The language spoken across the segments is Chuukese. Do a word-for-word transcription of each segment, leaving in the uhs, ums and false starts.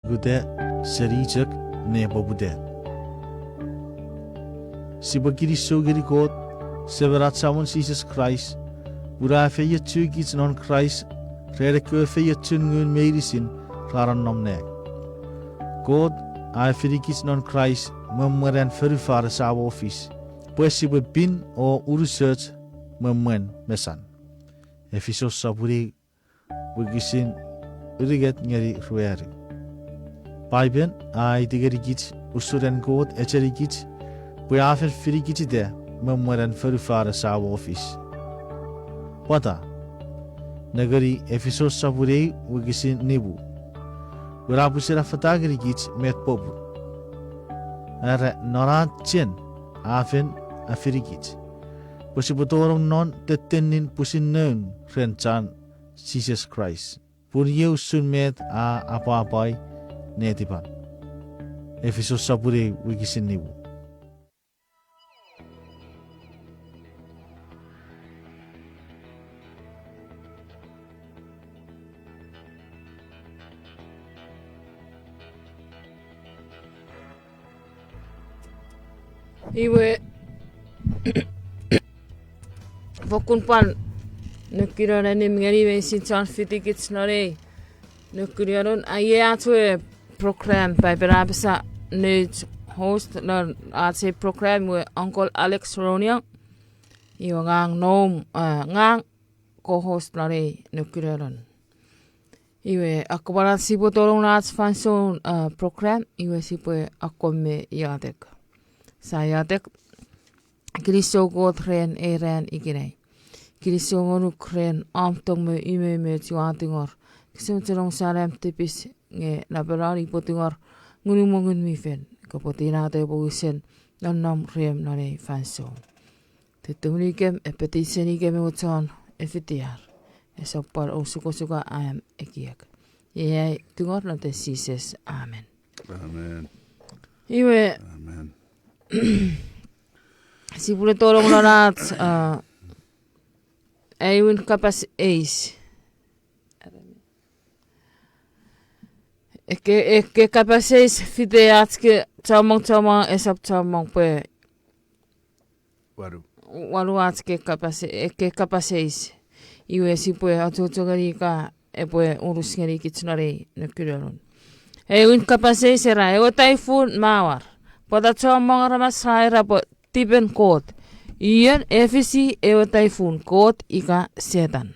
Kuta seni chok ne poputa. Sipwe kinisou ngeni Kot, Semen ach Samon Jises Kraist, pun a efeiochukich non Kraist ren ekkewe feiochun ngun meinisin ra nonnom nang. Kot a efinikich non Kraist me mwen an fonufan esamo fis, pwe sipwe pin o unusoch me mwen mesan. Efisos sopun ew, wokisin unungat ngeni ruanu. Paipen a aiti ngenikich usun an Kot echenikich pwe a fen finikichita me mwen an fonufan esamo fis. Pwata? Nengeni Efisos sopun ew wokisin nimu. Pwe a pwisin affata ngenikich met popun. Are non an chen a fen afinikich, pwe sipwe tonong non tettenin pwisin noun ren chan Jises Kraist, pun iei usun met a apwapwai netipan. Efisos sopun ew wokisin nimu. Iwe, fokkun pwan nukunon annim ngeni meinisin chon fitikich non ei nukunon, a iei ach we program, Paipen a apasa nouch host non ach ei program we Uncle Alex Roniang. Iwe ngang noum, a, ngang co-host non ei nukunon. Iwe, akkom ach sipwe tonong non ach fansoun, a, program, iwe sipwe akkom me iotek. Sia iotek. Kinisou Kot ren ei ran ikenai. Kinisou ngonuk ren om tong me umoumoch ua tingor. Kinisou chonong saram tipis nge napanon upwe tingor Ngunum Ngun mi Fel, kopwe tinato pwe wisen nonnom rem non ei fansoun. Tettemenikem, epeti senikem ewe chon efitiar, esap pwan osukosuka am ekiek. Iei ai tingor non iten Jises, amen. Amen. Iwe, amen. Sipwe tonong non ach, a, aewin kapas eis. Eke, eke kapas eis fite ach ke chommong chommong esap chommong pwe wanu, wanu ach ke kapas, eke kapas eis. Iwe sipwe achocho ngeni ika epwe unus ngenikich non ei nukunon. Aewin kapas eis era, ewe taifun mawar. Pwata chommong aramas ra era pwe tipen Kot? Ion efisi ewe taifun, Kot ika Setan?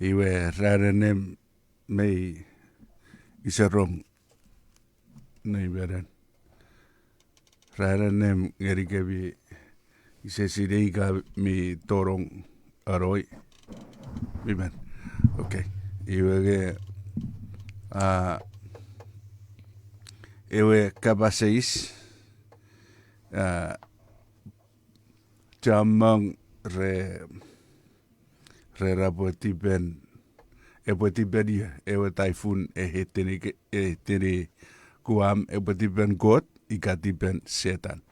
Iwe ran annim mei iserong nei menen. Ran annim ngenikemi, ise sinei ika mi tonong anoi. Mi men. Okay. Iwe nge, a, ewe kapas eis, a, chommong re, re ra pwe tipen, epwe tipen io, ewe taifun e heteni, e heteni Kuam, epwe tipen Kot ika tipen Setan.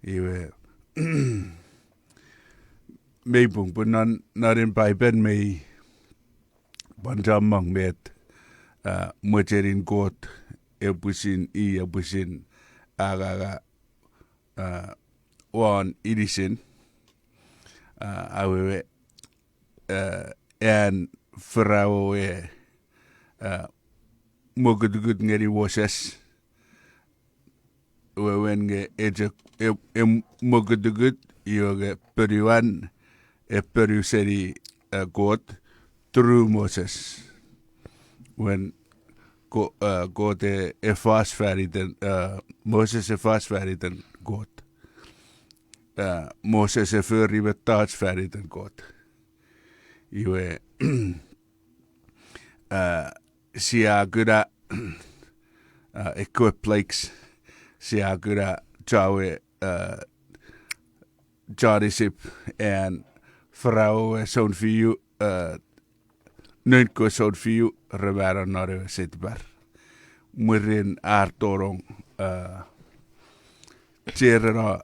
Iwe, mei pung pwe non, non ei Paipen mei pwan chommong met, a, mwechenin Kot epwisin, i epwisin angaga, a, won inisin, a, awewe, a, an Farao we, a, mokutukut ngeni Moses, wewen nge e chok, e, e mokutukut, iwe nge ponuan, e ponu seni, a, Kot, through Moses. Wen Ko-, a, Kot e, e fos fan iten, a, Moses e fos fan iten Kot. A, Moses e fori mettoch fan iten Kot. Iwe, a, sia kuna, a, ekkewe plagues, sia kuna chowe, a, chon Isip an Farao we sounfiu, a, noun kewe sounfiu re mano non ewe setipar. Mwirin ar tonong, a, chereno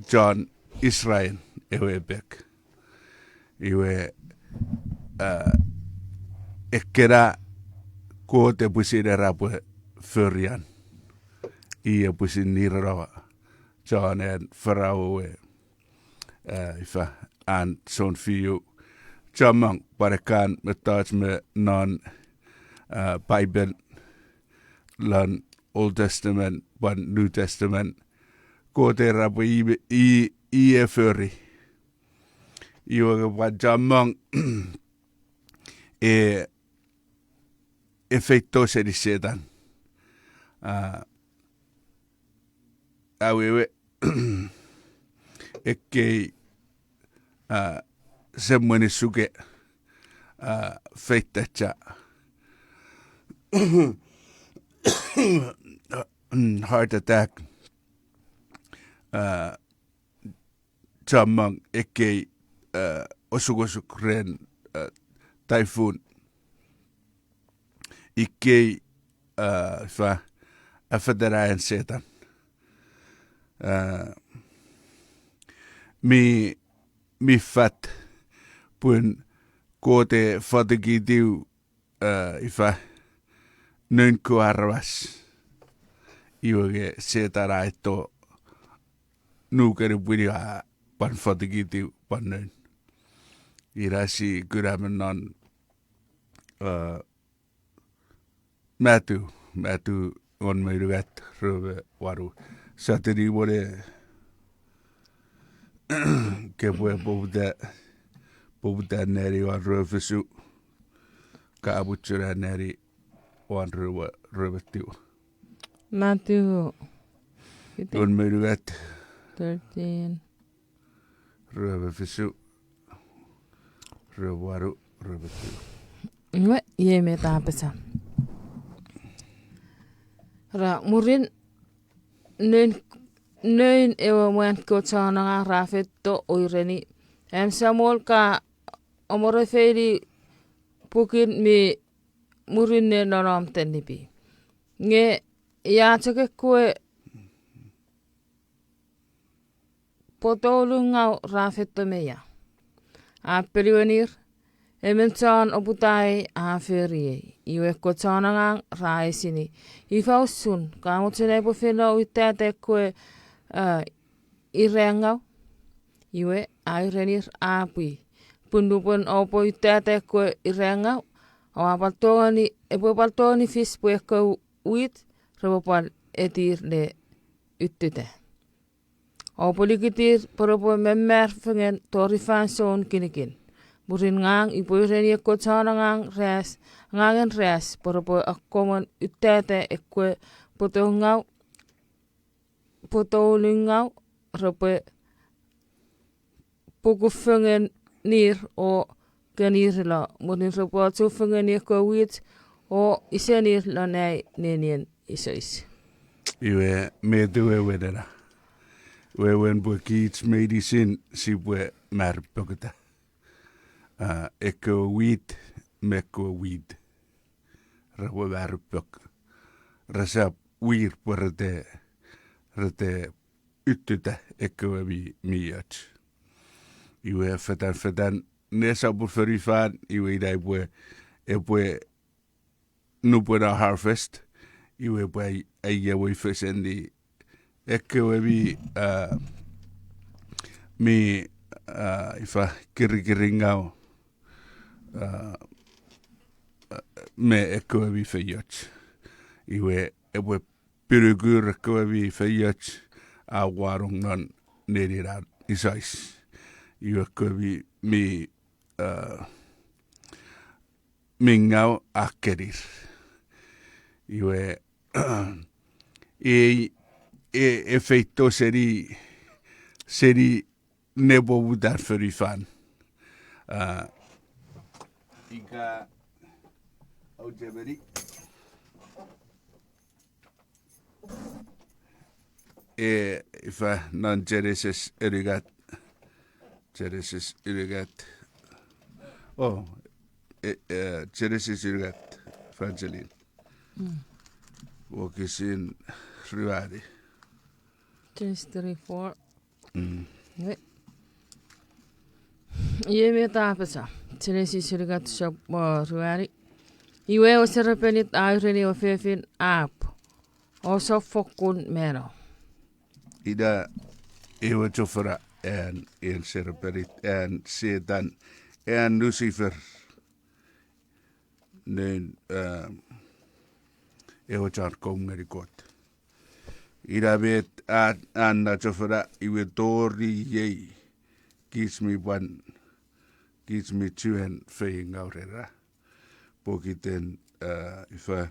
chon Israel ewe epek. Iwe, a, ekkena Kot epwe sinei ra pwe forian. I epwe sinei rano chon an forauewe, eh, ifa, an sounfiu. Chommong pwan ekkan mettoch me non, eh, Bible, lon Old Testament pwan New Testament. Kot era pwe i, i, i e fori. Iwe nge pwan chommong e, e feito seni Setan. Ah, awewe, ekkei, ah, semwenin suke, ah, feitacha. Heart attack. Ah, chommong ekkei, eh, osukosuk ren, eh, typhoon. Ikkei, eh, ifa, afetanaen Setan. Eh, mi, mi fat pun Kot e fotikitiw, eh, ifa, noun kewe aramas. Iwe nge Setan a eto nukeni pwini a pwan fotikitiw pwan noun. Ina si kuna me non, eh, Matu, Matu engon me unungat, rue me wanu. Sateni mone kepwe poputa, poputa nani won rue fisu. Ka amuchuna nani won rue, rue me tiu. Matu. Engon me unungat. Thirteen. Rue me fisu. Rue me wanu, rue me tiu. Iwe, iei met a apasa. Ra mwirin noun, noun ewe mwan kewe chon angang ra feito o ureni, Am Samol, ka amorefeini pukin mi mwirin ne nonom tenipi. Nge ia chok ekkewe poto ulungau ra feito me ia? A ponuenir, Emon chon oputa ei a fori ei. Iwe ekkewe chon angang ra eisini, Ifa usun, ka mochen aipwe feino utat ekkewe, eh, irengau? Iwe a urenir, A pwi, pun nupwen oupwe utat ekkewe irengau, oua pwal tongeni, epwe pwal tongeni fis pwe ekkewe wit repwe pwal etir ne ututa. Oupwe likitir pwe repwe mammar fengen tori fansoun kinikin. Mwirin ngang upwe ureni ekkewe chon angang ras, angangen ras, pwe repwe akkomwen utata ekkewe poto ngau, poto ulungau, repwe puku fengenir o kenirilo, mwirin repwe ochu fengeni ekkewe wit o isenir lon ai nenien isois. Iwe met wewen ena? Wewen pwe kich meinisin sipwe maripokita. Ah, ekkewe wit me ekkewe wit repwe maripok. Resap wir pwe rete, rete ututa ekkewe mi, mi och. Iwe fetan, fetan nesopun fonufan, iwe ina epwe, epwe nupwen a harvest, iwe epwe ai, aiawei feseni ekkewe mi, ah, mi, ah, ifa, kirikiringau, ah, me ekkewe mi feioch. Iwe epwe pinuku ekkewe mi feioch a wanong non nenien isois. Iwe ekkewe mi, mi, ah, mi ngau a kenir. Iwe, ei, e, e feito seni, seni nepoputan fonufan. Ah, ika, au Germany. E, ifa non Genesis unungat. Genesis unungat. Oh, e, e, Genesis unungat, Evangeline. Mm. Wokisin ruanu. Genesis three four. Mm. Nge. Iei met a apasa. Genesis unungat sopun ruanu. Iwe ewe serepenit a ureni ewe fefin, Apw, ousap fokkun mano. Ina ewe chofona an, an serepenit, an Setan, an Lucifer, noun, eh, ewe chon koum ngeni Kot. Ina met a, a na chofona, iwe tori iei kich mi pwan, kich mi chuen feiengau rena. Pokiten, eh, ifa,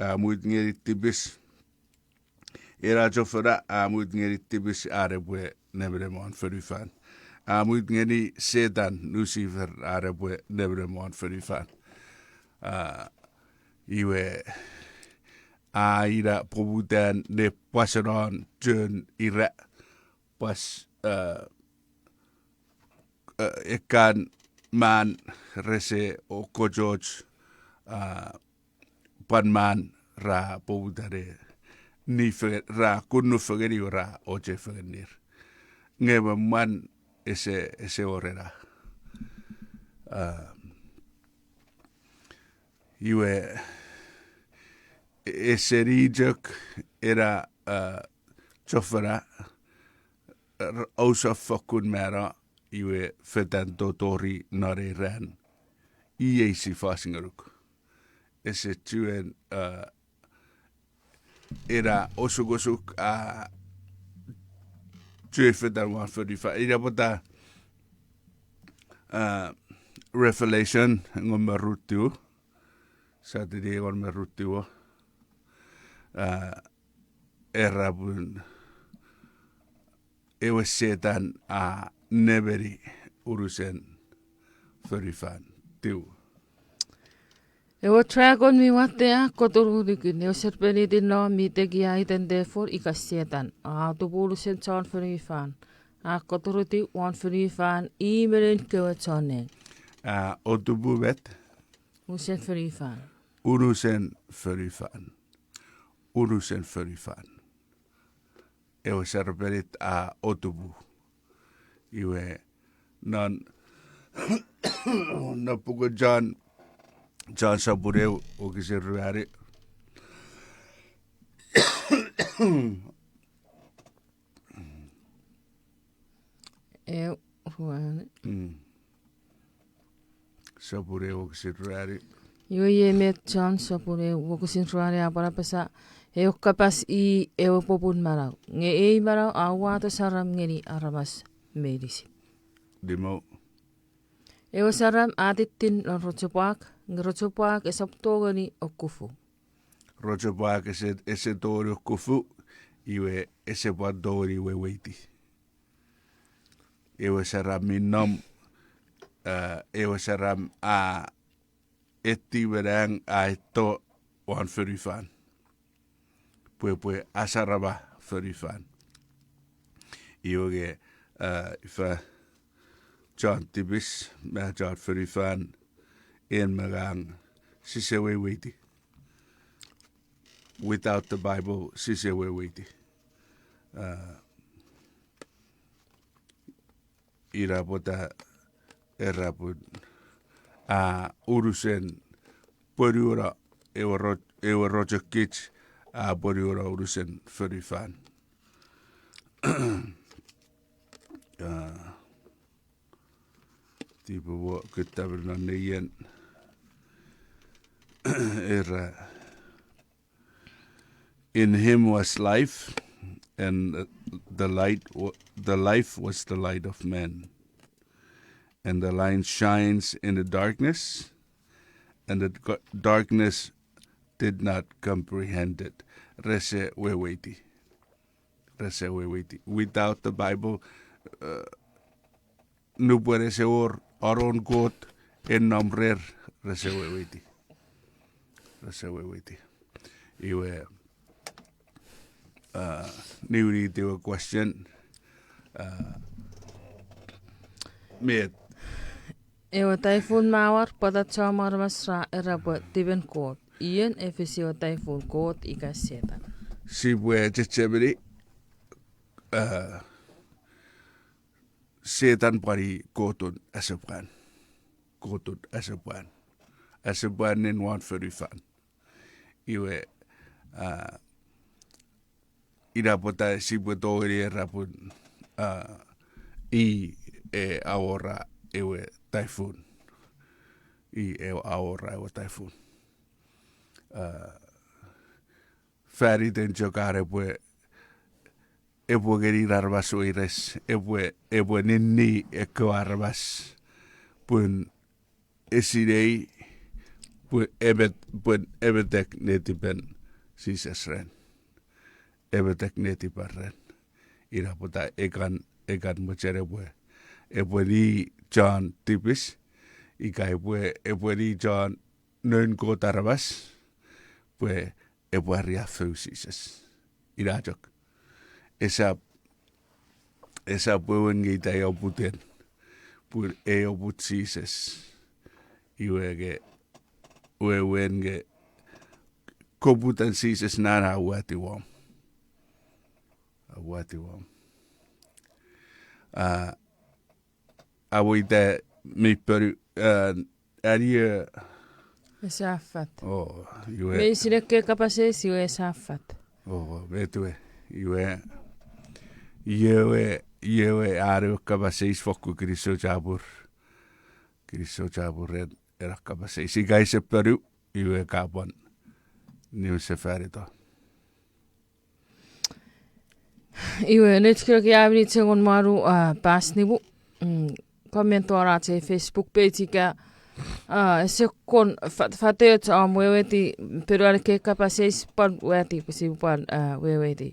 a mut ngeni tipis. Ena chofona a mut ngeni tipis an epwe nemenem won fonufan. A mut ngeni Setan, Lucifer, an epwe nemenem won fonufan. Ah, iwe, a ina poputan ne pwasenon chon ira, pwas, eh, eh, ekkan man rese okochoch, ah, pwan man ra poputane, ni fe-, ra kunnu fengeni ra oche fengenir. Nge me mwan ese, ese wor ena. Ah, iwe, ese ni chok ena, ah, chofona, r-, ousap fokkun mano, iwe fetan totori non ei ran. Iei si fos ngonuk. Ese chuen, ah, ena osukosuk, ah, chuen fetan won fonufan. Ina pwata, ah, Revelation engon me ru tiw. Satini engon me ru tiw. Ah, era pun ewe Setan a nemeni unusen fonufan. Tiw. Ewe dragon mi watte a koturutiw, ewe serpent iti no mi tekia iten devil ika Setan, a otupu unusen chon fonufan, a koturutiw won fonufan, i me noun kewe chon nang. A otupu met? Unusen fonufan. Unusen fonufan. Unusen fonufan. Ewe serpent a otupu. Iwe non, non puken John, John sopun eu wokisin ruanu. Eu, ruanu. Mm. Sopun eu wokisin ruanu. Iwe iei met John sopun eu wokisin ruanu a pwan apasa, eu kapas i ewe popun manau. Nge ei manau a uwato saram ngeni aramas meinisin. Dimo. Ewe saram a tittin non rochopwak, nge rochopwak esap tongeni okufu. Rochopwak ese, ese tongeni okufu, iwe ese pwan tongeni weweiti. Ewe saram mi nom, eh, ewe saram a eti me nang a eto won fonufan. Pwe, pwe asarama fonufan. Iwe nge, eh, ifa chon tipis me chon fonufan, en me ngang sise weweiti. Without the Bible, sise weweiti. Eh, ina pwata era pun a unusen pwonuno ewe ro-, ewe rochokich a pwonuno unusen fonufan. Ah, tipewo kutta me non neien era. In him was life, and, uh, the light wa-, the life was the light of men. And the light shines in the darkness, and the darkness did not comprehend it. Rese weweiti. Rese weweiti. Without the Bible, uh, nupwen ese wor anon Kot en nom rer, rese weweiti. Rese weweiti. Iwe, uh, niwiniti ewe question, uh, met. Ewe taifun mawar, pwata chommong aramas ra era pwe tipen Kot. Ion efisi ewe taifun, Kot ika Setan? Sipwe chechemeni, uh, Setan pwan i Kotun asepwan. Kotun asepwan. Ese pwan nen won fonufan. Iwe, a, ina pwata sipwe tongeni era pun, a, i e awora ewe typhoon. I e awora ewe typhoon. A, fan iten chok an epwe, epwe ngeni aramas weires, epwe, epwe ninni ekkewe aramas, pun esinei, pwe emet-, pwe emetek netipen Jises ren. Emetek netipan ren. Ina pwata ekan, ekan mochen epwe, epwe ni chon tipis, ika epwe, epwe ni chon noun Kot aramas, pwe epwe ariaffou Jises. Ina chok. Esap, esap wewen nge ita ei oputen. Pun ei oput Jises. Iwe nge, wewen nge, koputan Jises na a watiwom. A watiwom. A, a weita mi ponu, a, ani e. Ese affat. O, iwe. Meinisin ekkewe kapas eis iwe ese affat. O, met we. Iwe. Iewe, iewe an ewe kapas eis fokkun kinisou chapur. Kinisou chapur ren ena kapas eis. Ika ese ponu, iwe ka pwan niwinsefanito. Iwe, nouch kewe ami ni chengon mwanu, a, pas nimu. Mm, comment won ach ei Facebook page ika, a, ese kon fat-, fatoch om weweiti ponuan ekkewe kapas eis pwan wati pwe sipwe pwan, a, weweiti.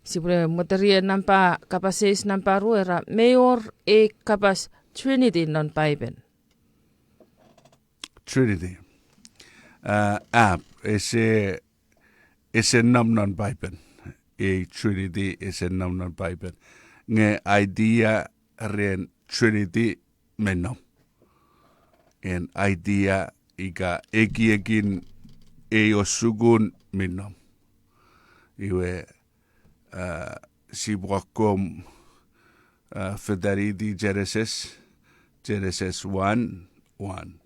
Sipwe mwitir ei nampa kapas eis nampa ru era, mei wor ei kapas Trinity non Paipen. Trinity. A, a, ese, ese nom non Paipen. Ei Trinity ese nom non Paipen. Nge idea ren Trinity mi nom. En idea ika ekiekin ei osukun mi nom. Iwe, a, sipwe akkom, a, fetaniti Genesis, Genesis one, one.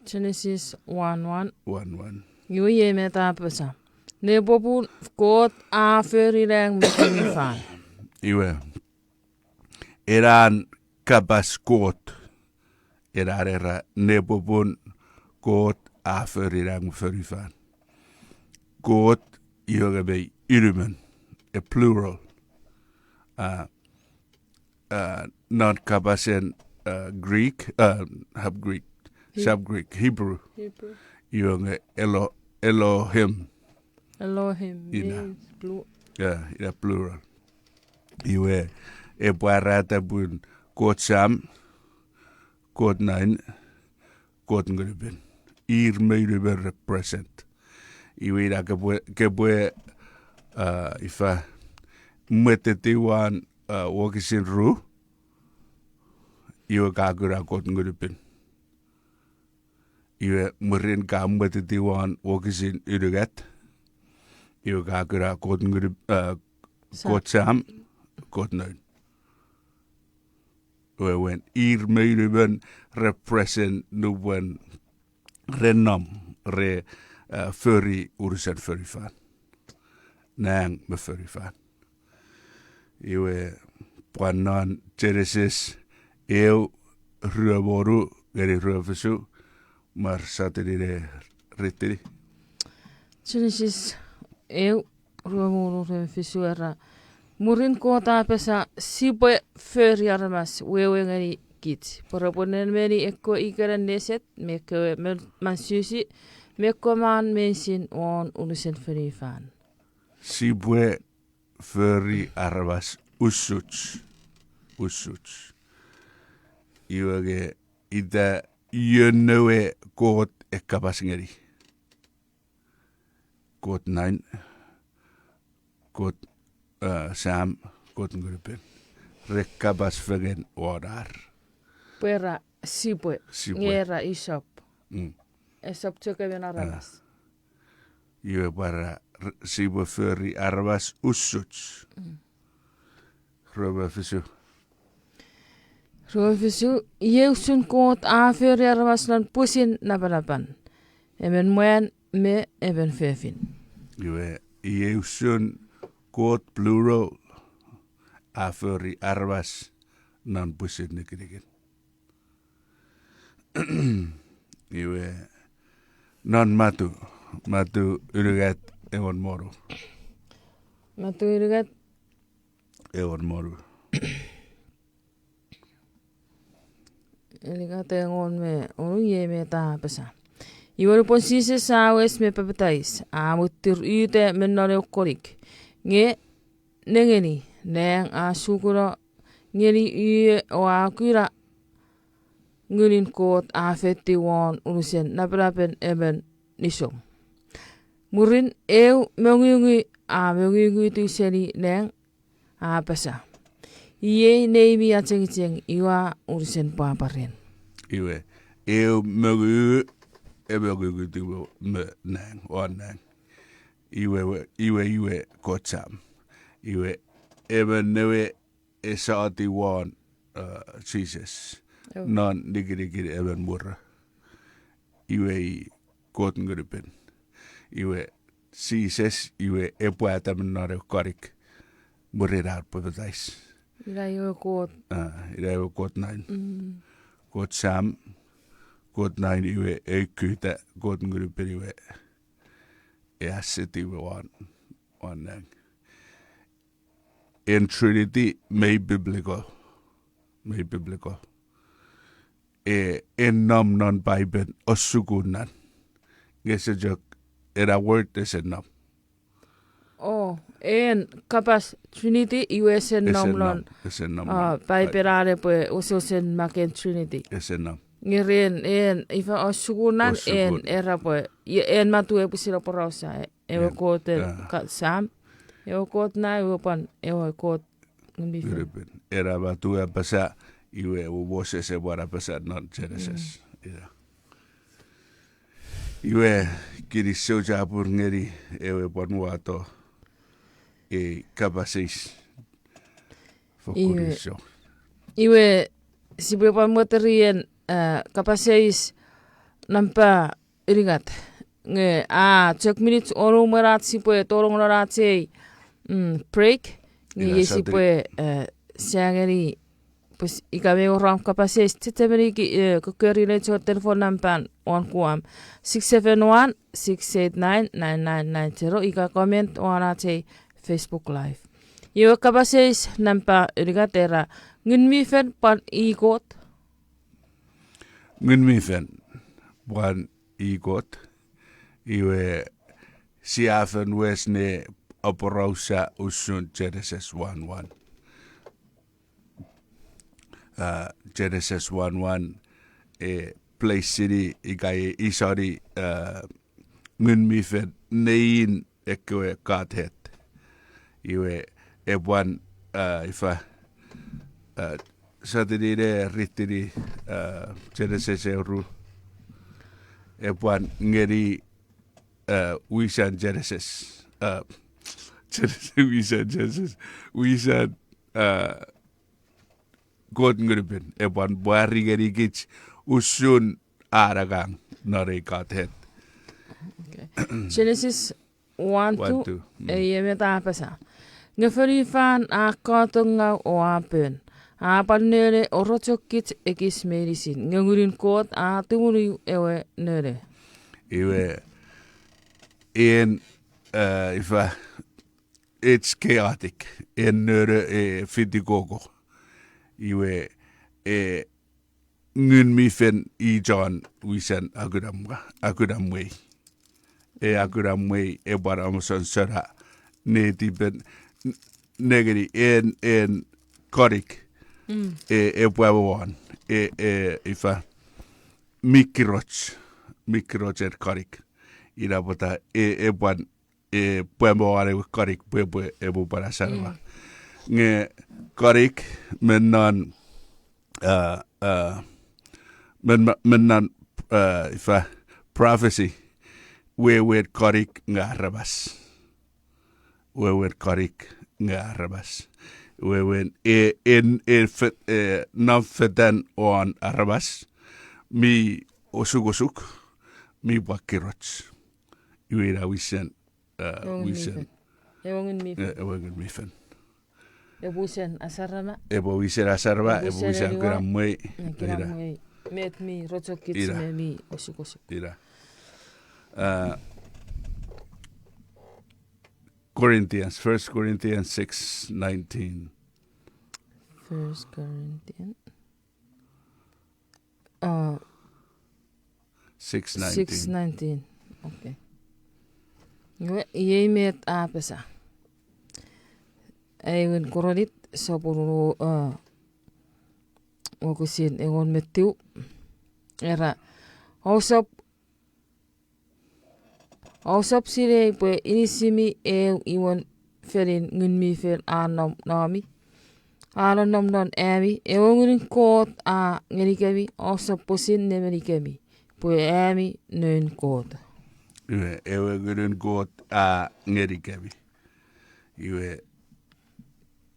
Genesis one one. One one. Iwe iei met a apasa. Nepopun Kot a fori nang me fonufan. Iwe. Ena kapas Kot. Ena era nepopun Kot a fori nang me fonufan. Kot iwe nge mei unumon, a plural. A, a, non kapasen, a, Greek, a, hap Greek, Heb-, sap Greek, Hebrew. Hebrew. Iwe nge Elo-, Elohim. Elohim, ina. Means plu-, yeah, ina plural. Iwe, epwe pwarata pun Kot Sam, Kot Nain, Kot Ngunupin. Ir me unumon represent. Iwe ina kepwe, kepwe, a, ifa, mwetetiw won, a, wokisin ru, iwe ka kuna Kot Ngunupin. Iwe mwirin ka mwetetiw won wokisin unungat. Iwe ka kuna Kot Ngunu-, a, Sam. Kot Sam, Kot Nain. Wewen, ir me unumon represent nupwen re nom, re, a, fori unusen fonufan. Nang me fonufan. Iwe pwan non Genesis eu, rue me wonu ngeni rue me fisu, mar sotuni ne ritini. Genesis eu, rue me wonu, rue me fisu era. Mwirin Kot a apasa sipwe fori aramas wewe ngeni kich. Pwe repwe nemeni ekkewe ikenan neset, me ekkewe men-, mansusi, me ekkewe man meinisin won unusen fonufan. Sipwe fori aramas usuch. Usuch. Iwe nge ita ion ewe Kot e kapas ngeni. Kot Nain, Kot, a, Sam, Kot Ngunupin. Re kapas fengen won ar. Pwe ra sipwe. Sipwe. Nge ra isop. Mm. Esop chok emon aramas. Iwe pwe ra, r-, sipwe fori aramas usuch. Mm. Rue me fisu. Rue me fisu, iei usun Kot a fori aramas non pwisin napanapan. Emon mwan me emon fefin. Iwe, iei usun Kot plural a fori aramas non pwisin nikinikin. Iwe, non Matu, Matu unungat engon me wonu. Matu unungat engon me wonu. Unungat engon me wonu, iei met a apasa. Iwe nupwen Jises a wes me papatais, a muttir uta me non ew konik. Nge nengeni, nang a sukuno ngeni ie o a kuna Ngunun Kot a feitiw won unusen napanapen emon nisong. Mwirin eu mongungu a mongungutu seni nang, a apasa, iei nei mi achengicheng, iwe a unusen pwapwa ren. Iwe, eu mongungu e mongungutu me nang, won nang. Iwe, iwe, iwe Kot Sam. Iwe, emon ewe e soti won, uh, Jises. Non nikinikin emon mwirin. Iwe i Kot Ngunupin. Iwe Jises, iwe epwe ata me non ew konik mwirin an papatais. Ina iwe Kot. Ah, ina iwe Kot Nain. Kot Sam, Kot Nain iwe e kuta Kot Ngunupin iwe e aseti iwe won, won nang. En Trinity mei biblical. Mei biblical. E, en nom non Paipen, osukun nan. Nge ese chok, ena word ese nom. O, en kapas Trinity iwe ese nom lon, ese nom lon Paipen an epwe wesewesen maken Trinity. Ese nom. Nge ren en ifa osukun nan, en era pwe, en Matu epwe sino porausa, ewe Kot en Sam, ewe Kot Nain, iwe pwan ewe Kot Ngun mi Fel. Ena Matu a apasa, iwe ewe Moses epwe apasa non Genesis. Iwe, kinisou chapur ngeni ewe pwan wato ei kapas eis. Fokkun kinisou. Iwe, sipwe pwan mweterien, eh, kapas eis nampa unungat. Nge a chok minich wonu mwen ach sipwe tolong non ach ei break. Nge iei sipwe, eh, sia ngeni, pwe ika mi wor om kapas eis, chechemeni, eh, kokkori ne chon telephone nampan won Guam, six seven one, six eight nine, nine nine nine zero, ika comment won ach ei Facebook Live. Iwe kapas eis nampa unungat era, Ngun mi Fel pwan i Kot? Ngun mi Fel pwan i Kot? Iwe sia fen wes ne aporausa usun Genesis one one. Genesis one one, e, place seni ika e isoni, eh, Ngun mi Fel nein ekkewe Godhead. Iwe epwan, eh, ifa, eh, sotuni ne ritini, eh, Genesis eru. Epwan ngeni, eh, wisan Genesis, eh, Genesis, wisan Genesis, wisan, eh, Kot Ngunupin, epwan pwari ngenikich usun an angang non ei Godhead. Genesis one two, ei emet a apasa, nge fonufan a katongau o a pon, a pwan none o rochokich ekis meinisin, nge Ngunun Kot a tumunu ewe none. Iwe, en, eh, ifa, it's chaotic. En none e fitikoko. Iwe, e, Ngun mi Fel i chon wisan akunamwa, akunamwei. E akunamwei epwan amusonsona netipen, nengeni en, en konik. E, epwe amoan. E, e, ifa, mi kiroch, mi kiroch en konik. Ina pwata e, epwan, e, pwe amoan ewe konik pwe, pwe epwe pwan asanwa. Nge konik me non, eh, eh, me non, eh, ifa, prophecy, wewen konik nge aramas. Wewen konik nge aramas. Wewen e, en, e, fe-, e, non fetan won aramas mi osukosuk, mi pwan kiroch. Iwe ina wisen, uh, ewe Ngun mi wisen, fen. Ewe Ngun mi fen. Eh, ewe Ngun mi fen. Epwe wisen asarama. Epwe wisen asarama, epwe wisen, epwe wisen eniwa, kinamwe. Eh, kinamwe. Ina. Met mi rochokich, ina, me mi osukosuk. Ina. Uh, Corinthians, First Corinthians six nineteen. First Corinthians. Uh, six nineteen. Six nineteen. Okay. Iwe, iei met a apasa. Aewin Korint, sopun, uh, wokisin engon me tiu. Era, ousap Ousap sinei pwe inisimi eu imwen fenin Ngun mi Fen a nom nomi, a nonnom non ami, ewe Ngunun Kot a ngenikemi, ousap pwisin nemenikemi, pwe ami noun Kot. Iwe, ewe Ngunun Kot a ngenikemi. Iwe,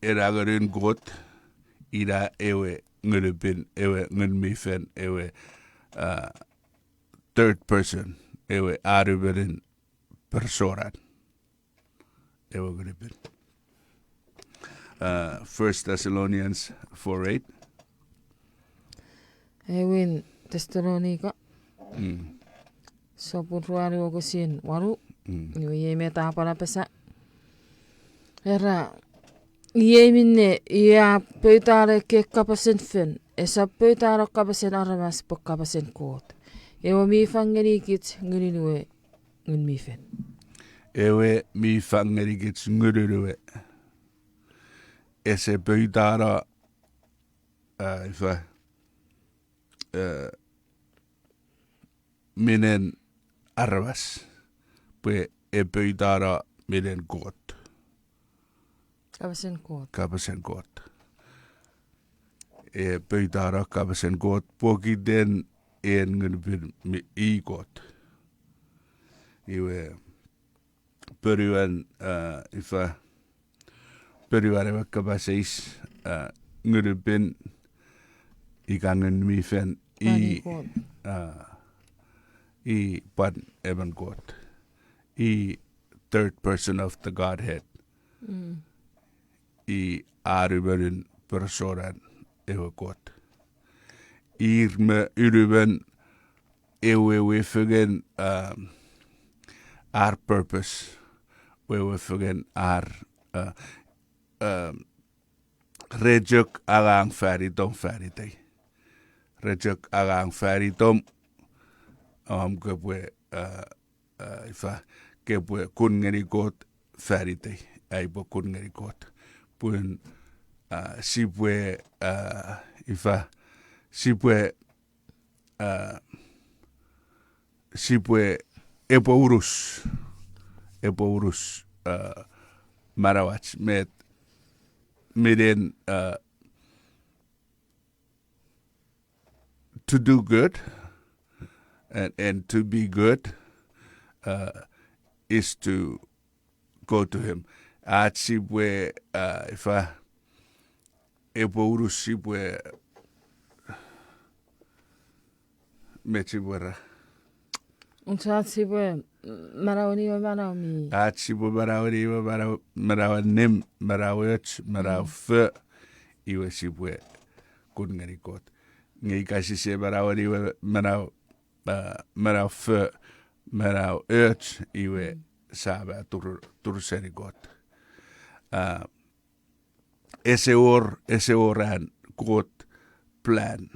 ena Ngunun Kot, ina ewe Ngunupin, ewe Ngun mi Fen, ewe, uh, third person, ewe anumenin personan, ewe Ngunupin. Uh, First Thessalonians four eight. Aewin Tesalonika. Mm. Sopun ruanu wokisin wanu. Mm. Iwe iei met a pwan apasa. Era, iei minne, iei a poutano ekkei kapasen fen, esap poutano kapasen aramas pwe kapasen Kot. Ewe mi fang ngenikich Ngunun we Ngun mi Fen. Ewe mi fang ngenikich Ngunun we. Ese poutano, uh, ifa, uh, minen aramas, pwe e poutano minen Kot. Kapasen Kot. Kapasen Kot. E poutano kapasen Kot, pokiten en Ngunupin mi-, i Kot. Iwe, ponuan, uh, ifa, ponuan ewe kapas eis, uh, Ngunupin, ika Ngun mi Fen, i, pwan i Kot. Uh, i pwan emon Kot. I third person of the Godhead. Mm. I anumenin personan ewe Kot. Ir me unumon ewe, ewe fengen, um, ar purpose, ewe fengen ar, uh, um, re chok angang fan itom fan itei. Re chok angang fan itom, om kopwe, uh, uh, ifa, kopwe kun ngeni Kot fan itei, aipwe kun ngeni Kot. Pun, uh, sipwe, uh, ifa, sipwe, uh, sipwe epwe unus, epwe unus, uh, manauach met, minen, uh, to do good and, and to be good, uh, is to go to him. Ach sipwe, uh, ifa, epwe unus sipwe, met sipwe ra. Unsach sipwe manaueni ewe manau mi. Ach sipwe manaueni ewe manau, manau allim, manau och, manau fo, iwe sipwe kun ngeni Kot. Nge ika sise manaueni ewe manau, uh, manau fo, manau och, iwe sa ma turu, turu seni Kot. Uh, ese wor, ese wor an Kot plan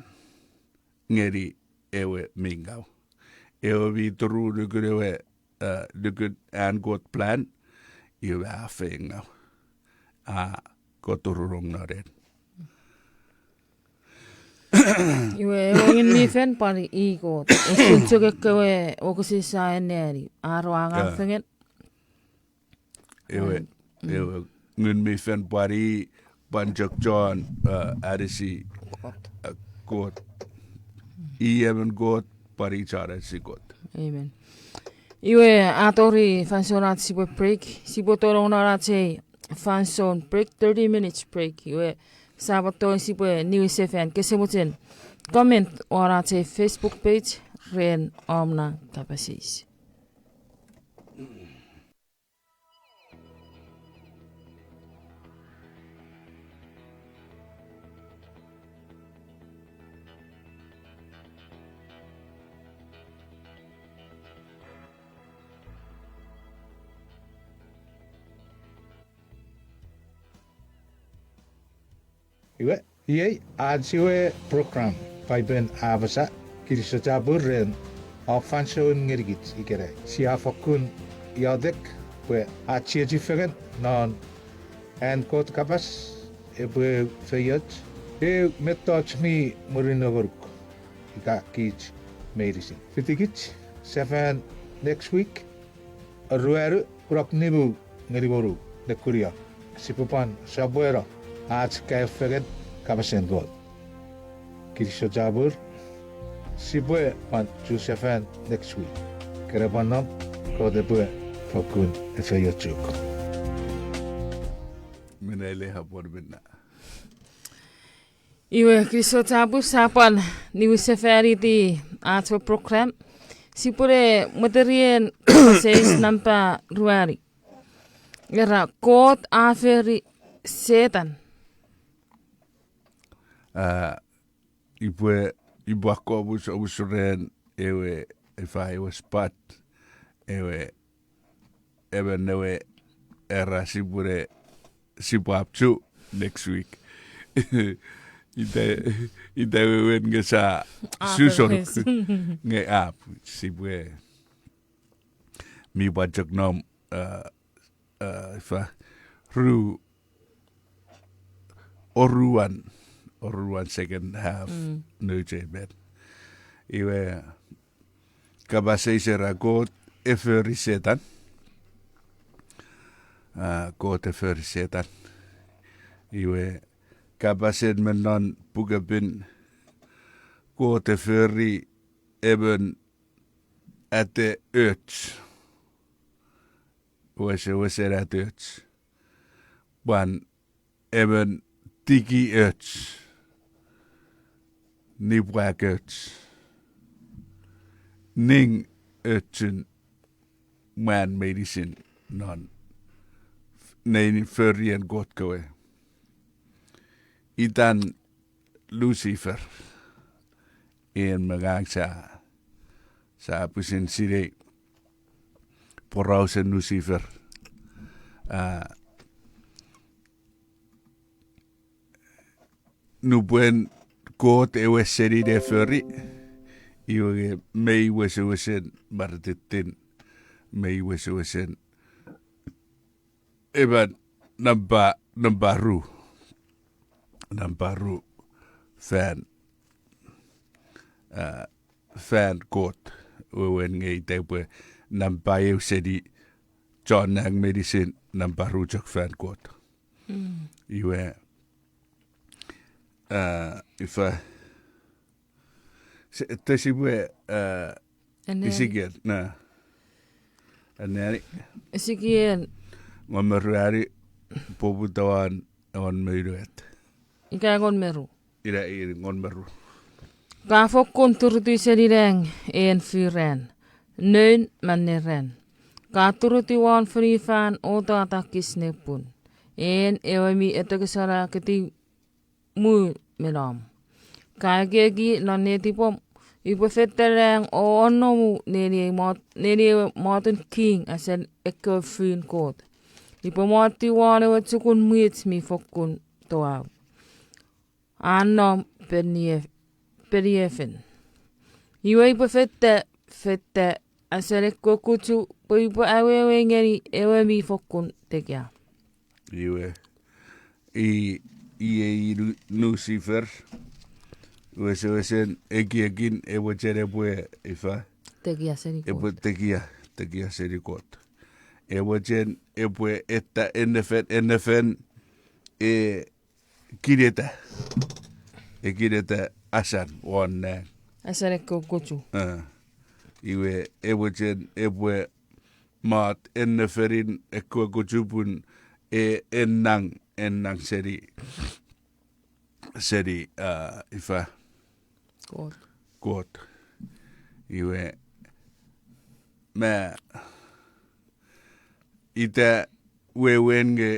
ngeni ewe mi ngaw. Ewe mi turu nukun ewe, uh, nukun an Kot plan, iwe a feiengaw. A koturunong non en. Iwe ewe Ngun mi Fen pwan i Kot. Usun chok ekkewe wokisin sa anneani. Ar angang fengen. Ewe, ewe Ngun mi Fen pwan i, pwan chok chon, uh, anisi, uh, Kot. I emon Kot, pwan i chon anisi Kot. Amen. Iwe a tori fansoun ach sipwe break, sipwe tonong non ach ei fansoun break, thirty minutes break. Iwe sa pwan tori sipwe niwinsefan, kese mochen comment won ach ei Facebook page, ren om na kapas eis. Iwe, iei ach ewe program, Paipen a apasa, kinisou chapur ren om fansoun ngenikich ikenai. Sia fokkun iotek pwe ach chiechi fengen non an Kot kapas epwe feioch, eu mettoch mi murinno ngonuk ika kich meinisin. Fitikich sefan next week, aruanu kunok nimu ngeni wonu nekunion, sipwe pwan sopweno ach kaeo fengen kapasen Kot. Kinisou chapur, sipwe pwan chu sefan next week. Kene pwan nom, Kot epwe fokkun efeiochuk. Minne le hapwon minna. Iwe kinisou chapur, sia pwan niwinsefaniti ach we program. Sipwene mweterien kapas eis nampa ruanu. Era Kot a fori Setan. A, ipwe, ipwe akkomus omusu ren ewe, ifa, ewe spot, ewe, emon ewe, era sipwene, sipwe ap chu next week. Ita, ita wewen nge sa susonuk nge ap, sipwe, mi pwan chok nom, a, a, ifa, ru, oruan, oruan second half nouch ei met. Iwe, kapas eis era Kot e fori Setan. A, Kot e fori Setan. Iwe, kapasen me non pukepin, Kot e fori emon ate och. Wesewesen ate och. Pwan emon tiki och. Nipwak och. Ning ochun mwan meinisin non nein forien Kot kewe. Itan Lucifer. En me ngang sa, sa pwisin sinei porausen Lucifer. A, nupwen Kot ewe seni ne fori, iwe nge mei wesewesen marititin, mei wesewesen emon nampa, nampa ru. Nampa ru fan, a, fan Kot. Wewen nge ita pwe nampa eu seni chon nang meinisin, nampa ru chok fan Kot. Iwe, a, ifa, se, te sipwe, a, Esekiel, na. Anneani. Esekiel. Ngon me ruanu, poputa won engon me unungat. Ika engon me ru. Ina, ina engon me ru. Ka fokkun turutiw seni nang en firan, noun me neran. Ka turutiw won fonufan o tatakis nepun, en ewe mi etekisona ketiw mu me nom. Ka ekieki non netipom, upwe feita nang o onnomu neni ewe mot-, neni ewe motun king asen ekkewe fun Kot. Upwe mottiw won ewe chukun mwich mi fokkun toau, a nom penief-, peniefin. Iwe upwe feita, feita asen ekkewe kuchu pwe upwe awewe ngeni ewe mi fokkun tekia. Iwe, i, iei Lu-, Lucifer, wesewesen ekiekin epwe chen epwe ifa. Tekia seni Kot. Epwe tekia, tekia seni Kot. Epwe chen epwe etta ennefen, ennefen, e, kineta. E kineta asan won nang. Asan ekkewe kuchu. A. Iwe epwe chen epwe mot ennefenin ekkewe kuchu pun e ennang, ennang seni, seni, a, ifa. Kot. Kot. Iwe, me, ita wewen nge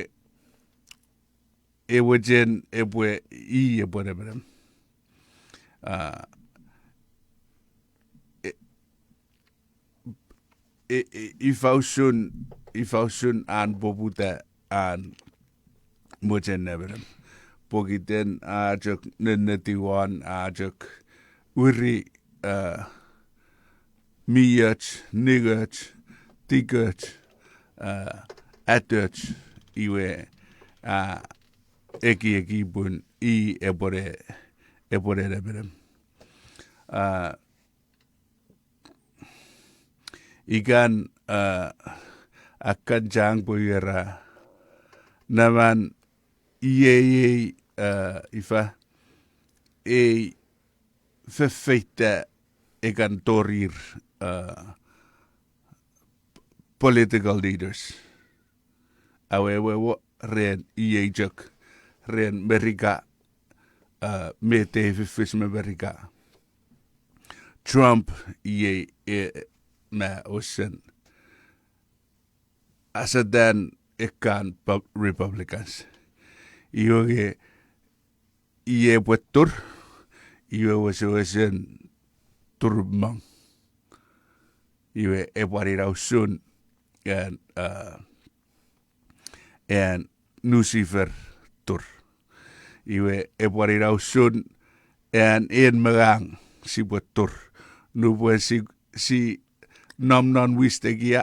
ewe chen epwe, i epwe nemenem. A, e, e, e, ifa usun, ifa usun an poputa an mochen nemenem. Pokiten a chok nennetiwan, a chok wiri, a, mi och, ningoch, tikoch, a, atoch, iwe, a, ekieki pun i epwene, epwene nemenem. A, ikan, a, akkan chang pwe ira, naman iei, iei, a, ifa, ei fefeita ekan torir, a, political leaders. Awewe wo ren iei chok, ren Merika, a, met ei fifis me Merika. Trump iei, e, ma osen asatan ekkan pub-, Republicans. Iwe nge iei epwe tur, iwe wesewesen turumong. Iwe epwe ina usun an, a, an Nusifer tur. Iwe epwe ina usun an en me ngang sipwe tur. Nupwen si, si nom non wis tekia,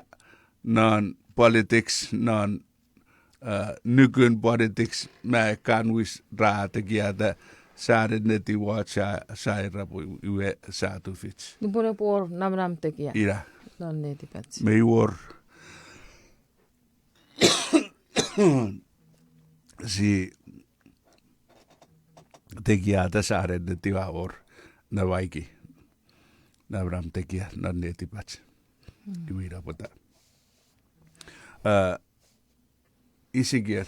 non politics, non, a, nukun politics, me kan wis ra tekiata, sa nennetiw, sa, sa ira pwe iwe sa tufich. Nupwen epwe wor namanam tekia. Ina. Non netipach. Me wor si tekiata sa nennetiw a wor namaiki. Namanam tekia non netipach. Mm. Iwe ina pwata. A, Isikiel.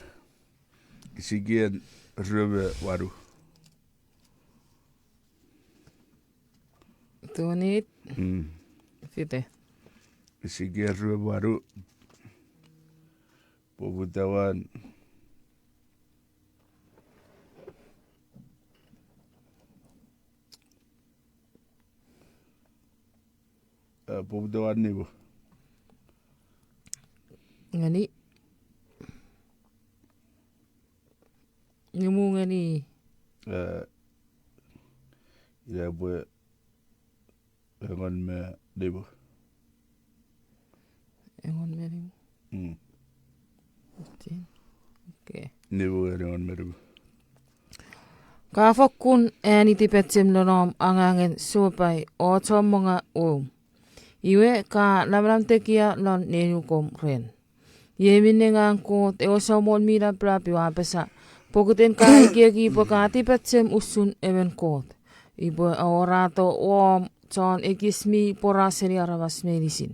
Isikiel rue me wanu. Twenty-eight. Mm. Fite. Isikiel rue me wanu. Poputa won. A, poputa won nimu. Ngeni. Nimu ngeni. A, ina pwe engon me nimu. Engon me nimu. Mm. Fifteen. Okay. Nimu ngeni engon me nimu. Ka fokkun ani tipachem lon om angangen sopai o chommonga om. Iwe ka namanam tekia lon nenukom ren. Iei minne ngang Kot ewe Samon mi Lapalap ua apasa, pokiten ka ekieki pwe ka tipachem usun emon kot, ipwe aworato om chon ekis mi pwora seni aramas meinisin,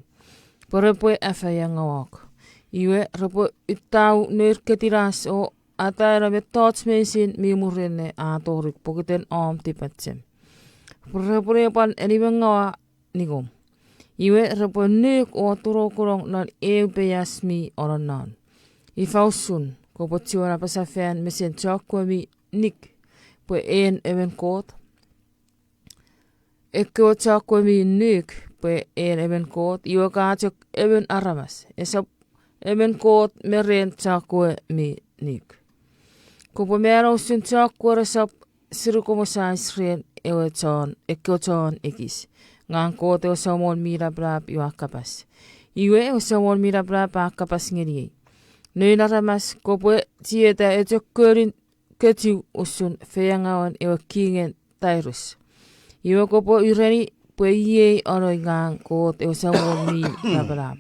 pwe repwe afeiengawook. Iwe repwe uttau nour ketinas o ataeno mettoch meinisin mi murinne a toruk pokiten om tipachem. Repwene pwan enimengawa nikom. Iwe repwe nuk o turukunong non eu peias mi ononnon. Ifa usun, kopwe chiwen apasa fan mesen chokkewe mi nik pwe en emon kot? Ekkewe chokkewe mi nik pwe en emon kot, iwe ka chok emon aramas, esap emon kot me ren chokkewe mi nik. Kopwe mano usun chokkewe resap sirikomosanis ren ewe chon, ekkewe chon ekis. Ngang Kot ewe Samon mi Lapalap ua kapas. Iwe ewe Samon mi Lapalap a kapas ngeniei, Noun aramas, kopwe chieta echo konin kechiw usun feiengawen ewe kingen Tairus. Iwe kopwe ureni pwe iei anoi ngang Kot ewe Samon mi Lapalap.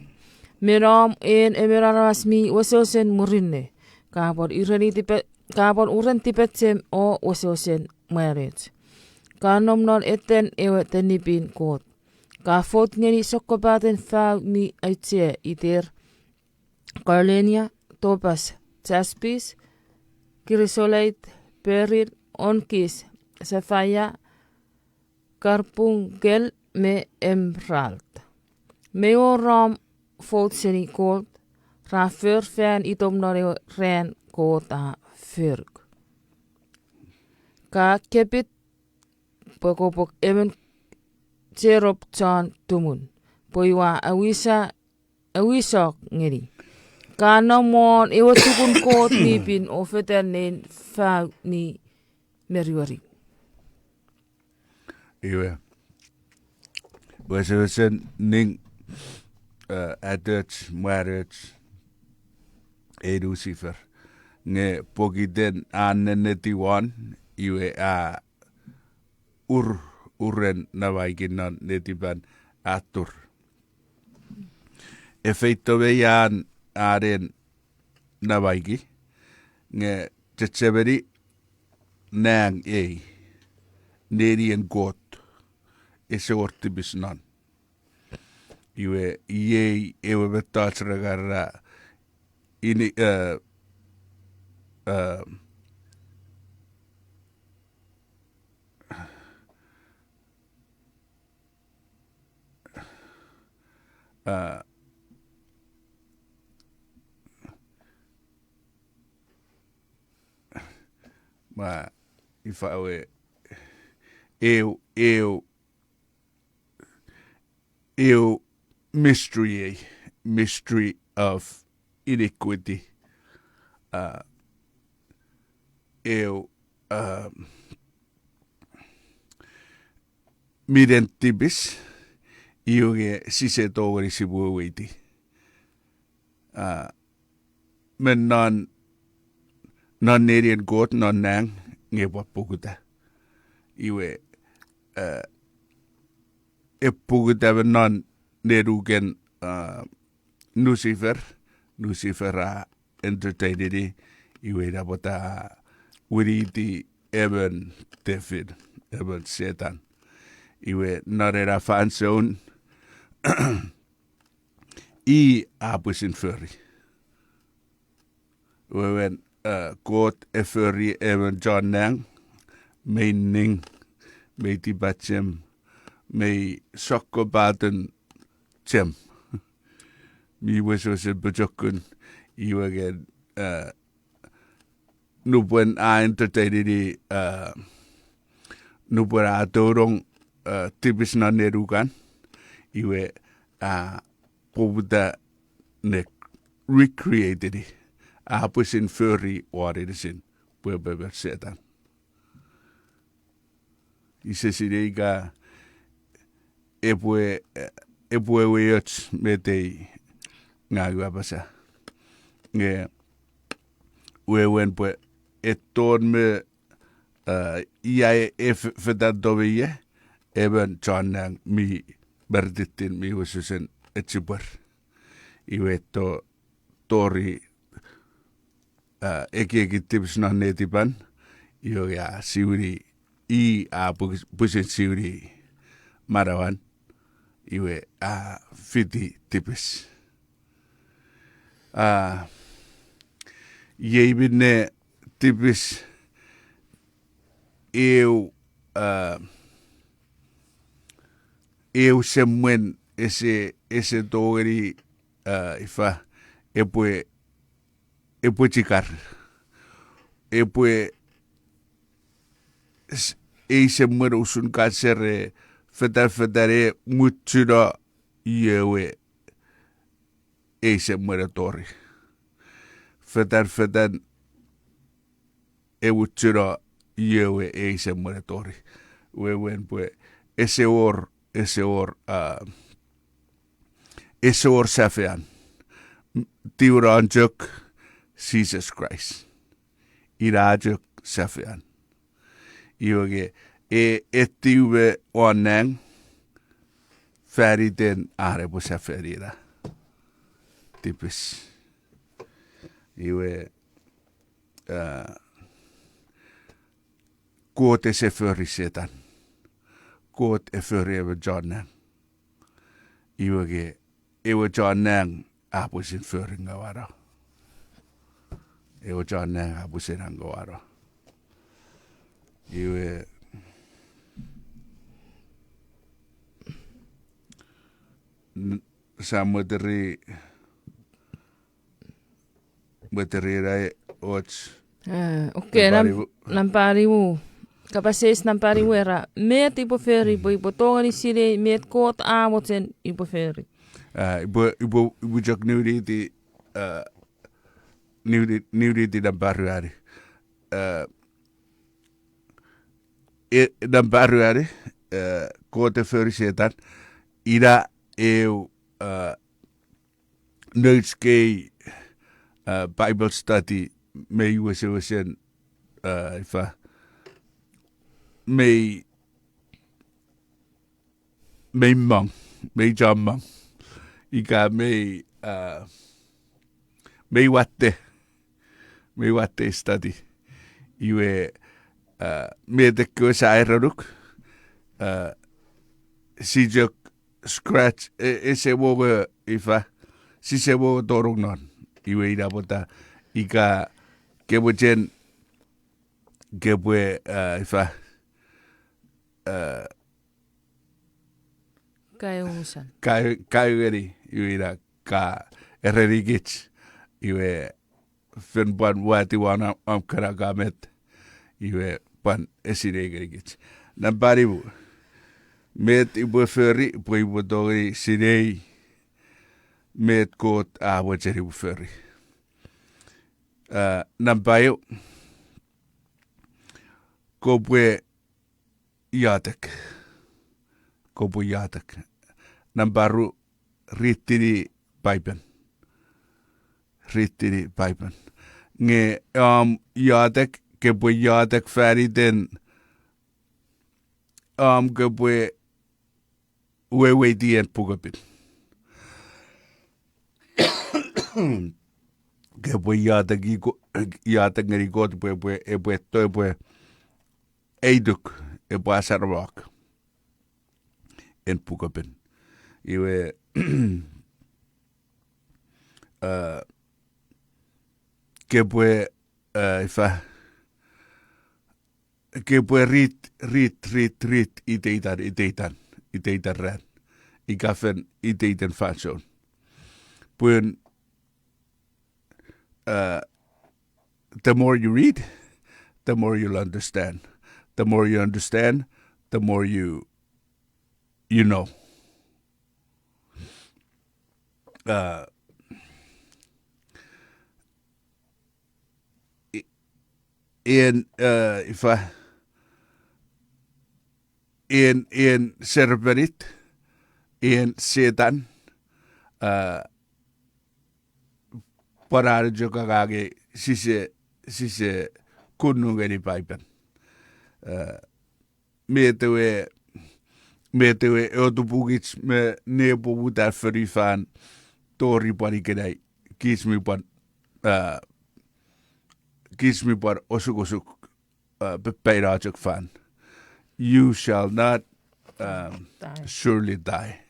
Me nom en emon aramas mi wesewesen murinne, ka pwan uren tipachem o wesewesen mwanoch. Ka nom non etten ewe tenipin Kot. Ka fot ngeni sokkopaten fau mi auchea iter karnelian, topas, jaspis, kirisolait, peril, onkis, safaia, karbunkel, me emerald. Mei wor om fout seni Kot, ra for fan itom non ewe ran Kot a foruk. Ka kepit pwe kopwe emon cherop chon tumun, pwe iwe a awisa, awisok ngeni. Ka nom won ewe chukun Kot mi pin o fetan nein fau mi meriweri. Iwe, wesewesen ning, eh, atoch, mwaroch, ei Lucifer. Nge pokiten a nennetiw won, iwe a ur, uren namaikin non netipan a tur. E feito me ian anen namaiki, nge chechemeni nang ei, nenien Kot, ese wor tipis non. Iwe iei ewe mettoch re kan ra ini, eh, eh, eh, ma ifa we eu, eu, eu mystery ei, mystery of iniquity. Ah, eu, ah, minen tipis, iwe nge sise tongeni sipwe weweiti. Ah, me non, non nenien Kot, non nang, nge pwan pukuta. Iwe, eh, e pukuta me non nenuken, ah, Lucifer, Lucifer a entertainini, iwe ina pwata winiti emon devil, emon Setan. Iwe non ena fansoun, i a pwisin fori. Wewen, eh, Kot e fori emon chon nang, mei ning, mei tipachem, mei sokkopaten chem. Mi wesewesen pochokun, iwe nge, eh, nupwen a entertainini, eh, nupwen a tonong, eh, tipis non nenukan, iwe a poputa ne recreateni, a pwisin fori won inisin, pwe epwe emon Setan. Ise sinei ika epwe, epwe ewe och met ei ngang ua apasa. Nge wewen pwe eton me, eh, ia e f-, fetan to me ie, emon chon nang mi merititin mi wesewesen echipwer. Iwe to tori, ah, ekieki tipis non netipan, iwe a siwini, i a pwis-, pwisin siwini manauan, iwe a fiti tipis. Ah, iei minne tipis eu, ah, eu semwen ese, ese tongeni, ah, ifa, epwe, epwe chikar. Epwe s-, ei semwen usun kanser e fetanfetan e muchuno ie we ei semwen e tori. Fetanfetan e muchuno ie we ei semwen e tori. Wewen pwe ese wor, ese wor, ah, ese wor safean. Tiwenon chok Jises Kraist. Ina chok safean. Iwe nge e, e tiwe won nang faniten an epwe safani ena tipis. Iwe, ah, Kot ese fori Setan. Kot e fori ewe chon nang. Iwe nge ewe chon nang a pwisin fori ngawano. Ewe chon nang a pwisin angawano. Iwe N-, sa mweteri, mweteri ena och. Eh, okay, nampa nimu. Nampa nimu. Kapas eis nampa nimu era, met upwe fori pwe upwe tongeni sinei met Kot a mochen upwe fori. Ah, upwe, upwe, upwe chok niwiniti, ah, niwini-, niwiniti nampa ruanu. Ah, e, nampa ruanu, eh, Kot e fori Setan, ina eu, eh, nouch kei, eh, Bible study mei wesewesen, eh, ifa, mei, mei mang, mei chommong. Ika mei, eh, mei watte, mei watte study. Iwe, eh, met ekkewe sa erenuk, eh, si chok scratch, e, ese mongo ifa, sise mongo tonong non. Iwe ina pwata ika kepwe chen, kepwe, eh, ifa, eh, kae unusan. Kae, kae ngeni, iwe ina ka erenikich, iwe fen pwan wati wan am, am kana ka met, iwe pwan esinei ngenikich. Nampa nimu, met upwe fori pwe upwe tongeni sinei met Kot a mochen upwe fori. Ah, nampa eu, kopwe iotek. Kopwe iotek. Nampa ru, ritini Paipen. Ritini Paipen. Nge om iotek, kepwe iotek faniten om kepwe weweiti en pukepin. Kepwe iotek iko-, iotek ngeni Kot pwe, pwe, epwe to, epwe eituk, epwe asaramok en pukepin. Iwe, eh, kepwe, eh, ifa, kepwe rit, rit, rit, rit, iteitan, iteitan, iteitan ran. Ika fen iteitan fansoun. Pun, uh, the more you read, the more you'll understand. The more you understand, the more you, you know. Uh, i-, en, uh, ifa, en, en serpenit, en Setan, uh, pwan a chok angangei sise, sise kunnu ngeni Paipen. Uh, met ewe, met ewe otupukich me nepoputan fonufan tori pwan ikenai, kich mi pwan, uh, kich mi pwan osukosuk, uh, pepaino chok fan. You shall not, um, die. Surely die.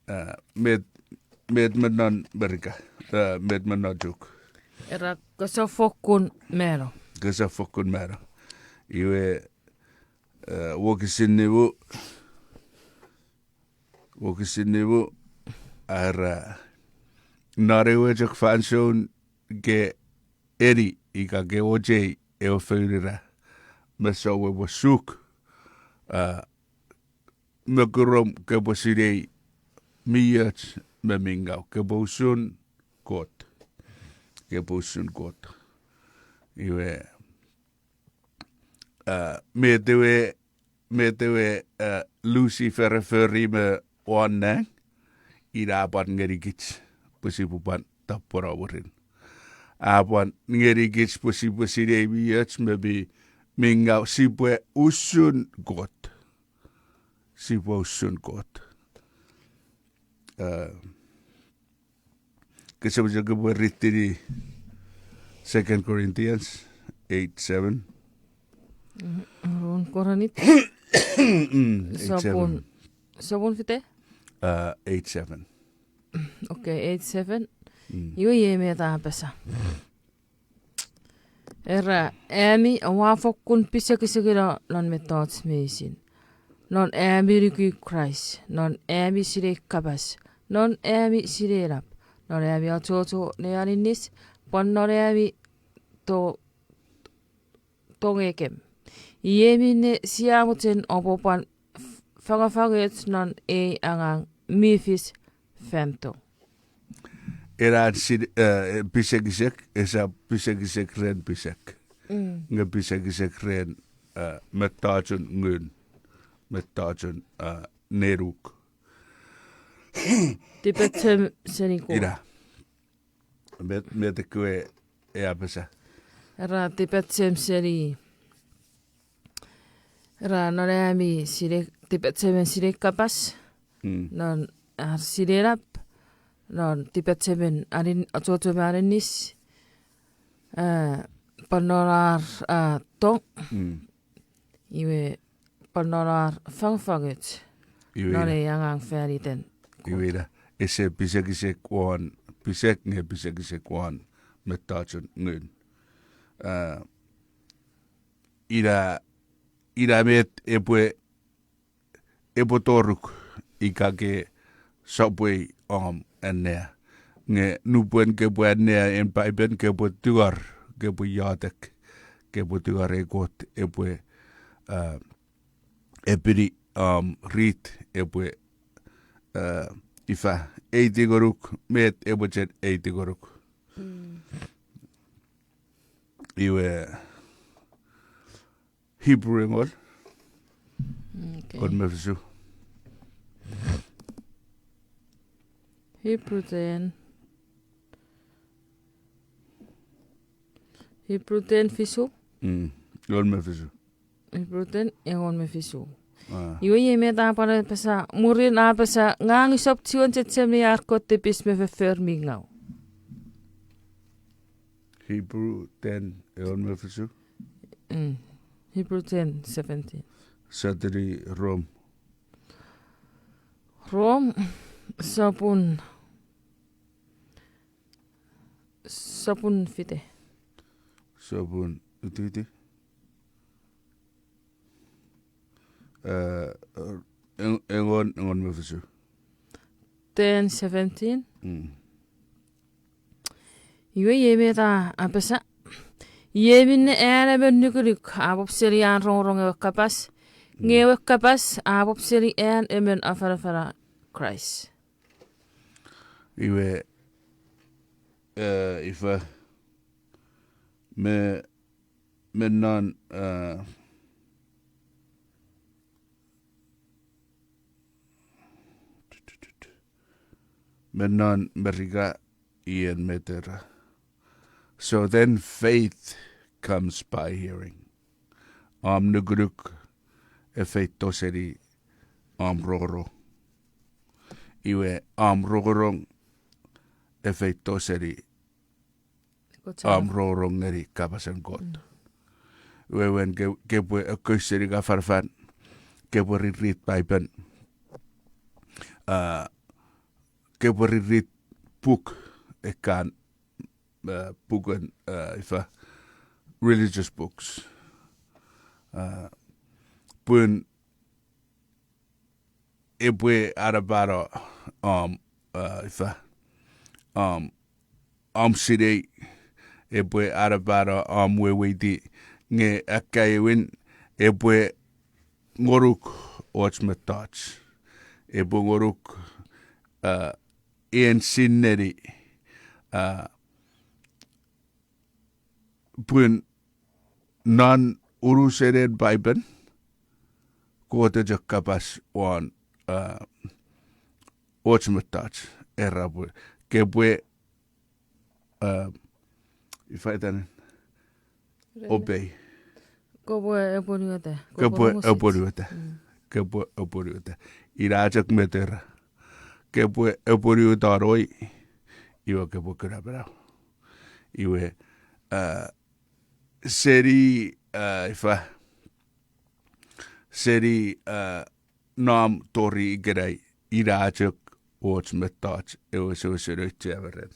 Uh, met, met me non Merika, uh, met me non Chuuk. Era kese fokkun mano. Kese fokkun mano. Iwe, uh, wokisin nimu, wokisin nimu, era, non ewe chok fansoun ke eni ika ke ochei ewe foun ira, me sou epwe suk, uh, me kurom kepwe sinei mi och me mi ngaw, kepwe usun Kot. Kepwe usun Kot. Iwe, uh, met ewe, met ewe, uh, Lucifer a fori me won nang, ina a pwan ngenikich pwe sipwe pwan tapweno mwirin. A pwan ngenikich pwe sipwe sinei mi och me mi, mi ngaw, sipwe usun Kot. Sipwe usun Kot. Uh, kese mochen kopwe ritini Second Corinthians eight seven. Mm, Run Korinit. Mm, eight seven. Sopun, sopun fite? Uh, eight seven. Okay, eight seven. Mm. Iwe iei met a apasa. Era, ami oua fokkun pisekisekino non mettoch meinisin. non ami nuku Kraist, non ami sinei kapas, non ami sinenap, non ami achocho ne aninnis, pwan non ami to-, tongekem. Iei minne sia mochen oupwe pwan f-, fangafangoch non ei angang mi fis fan tong. Ena sin-, eh, pisekisek, esap pisekisek ren pisek. Mm. Nge pisekisek ren, eh, mettochun ngun, mettochun, eh, nenuk. Tipachem seni Kot. Ina. Met, met ekkewe e apasa? Era tipachem seni, era non ami sinei, tipachemen sinei kapas, mm, non ar sinenap, non tipachemen anin-, achocho me aninnis, eh, pwan non ar, ah, tong. Mm. Iwe pwan non ar fangafangoch. Iwe non ina. Ei angang fan iten Kot. Iwe ina, ese pisekisek won pisek nge pisekisek won mettochun ngun. Ah, ina, ina met epwe, epwe toruk ika ke sopwei om annea. Nge nupwen kepwe annea en Paipen kepwe tungor, kepwe iotek, kepwe tungor ei Kot epwe, ah, epini, um, rit epwe, uh, ifa, eitingonuk, met epwe chen eitingonuk. Mm. Iwe, Hebrew engon. Okay. Engon me fisu. Hebrew ten. Hebrew ten fisu? Mm. Engon me fisu. Iprutan engon me fisu. Ah. Iwe iei met a pwan apasa, mwirin a apasa, ngang usap chiwen chechemeni ar kot tipis me foffor mi ngaw. Hebrew ten, engon me fisu? Mm. Hebrew ten seventeen. Sotuni Rom. Rom, sopun, sopun fite. Sopun fite. Eh, eng-, engon, engon me fisu. Ten seventeen. Mm. Iwe iei met a apasa. Iei minne an emon nukunuk a pop seni an rongorong ewe kapas. Mm. Nge ewe kapas a pop seni an emon afanafana Kraist. Iwe, eh, ifa, me, me non, eh, me non Merika ien met era. So then faith comes by hearing. Om nukunuk e feito seni om rongorong. Iwe om rongorong e feito seni Kot sa- om rongorong ngeni kapasen Kot. Mm. Wewen ke-, kepwe ekkoch seni ka afanafan, kepwe ririt Paipen, ah, kepwe ririt puk ekkan, ah, puken, ah, ifa, religious books. Ah, pun epwe anapano om, ah, ifa, om, om sinei, epwe anapano om weweiti, nge akkaewin epwe ngonuk och mettoch. Epwe ngonuk, ah, en sinneni, ah, pun non unusen Paipen, Kot e chok kapas won, ah, och mettoch, era pwe, kepwe, ah, ifa itan, obey. Kopwe apwonueta. Kopwe apwonueta. Mm. Kopwe apwonueta. Ina chok met era. Kopwe apwonueta noi, iwe kopwe kuna manau. Iwe, ah, seni, ah, ifa, seni, ah, nom tori ikenai, ina chok och mettoch ewe sewesewese chemeren.